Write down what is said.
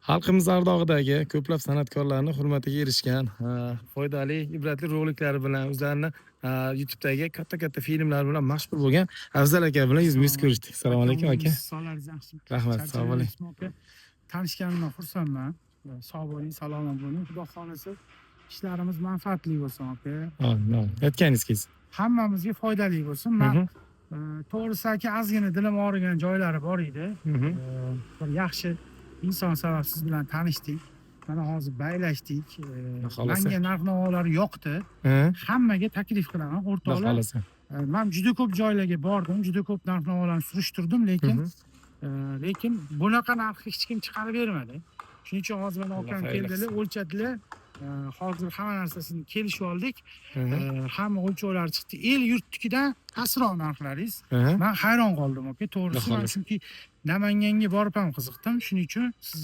Xalqimiz ardog'idagi ko'plab san'atkorlarni hurmatiga erishgan, foydali, ibratli roliklari bilan o'zlarini YouTube'dagi katta-katta filmlar bilan mashhur bo'lgan Afzal aka bilan yuzma-yuz ko'rishdik. Assalomu alaykum, aka. Sog'laringiz yaxshimi? Rahmat, sog' bo'ling. Charchamayapsizmi, aka? Tanishganimdan xursandman. Sog' bo'ling, salomat bo'ling. Xudo xohlasa, ishlarimiz manfaatli bo'lsin, aka. Amin, amin. Aytganingiz kelsin. Hammamizga foydali bo'lsin. Man to'g'risi, aka, ozgina dilim og'rigan joylari bor edi. Bir yaxshi inson sabab siz bilan tanishdik. Mana hozir baylashdik. Xudo xohlasa. Menga narx-navolar yoqdi. Hammaga taklif qilaman, Xudo o'rtoqlar. xohlasa. Man juda ko'p joylarga bordim, juda ko'p narx-navolarni surishtirdim, lekin lekin bunaqa narxni hech kim chiqarib bermadi. Shuning uchun hozir mana Alloh akam xayrli keldilar, qilsin. o'lchadilar. Hozir hamma narsasini kelishib oldik. Hamma o'lchovlar chiqdi. El yurtnikidan pastroq narxlaringiz. Man hayron qoldim, aka, to'g'risi. Xudo Man xohlasa. chunki Namanganga borib ham qiziqdim. Shuning uchun sizga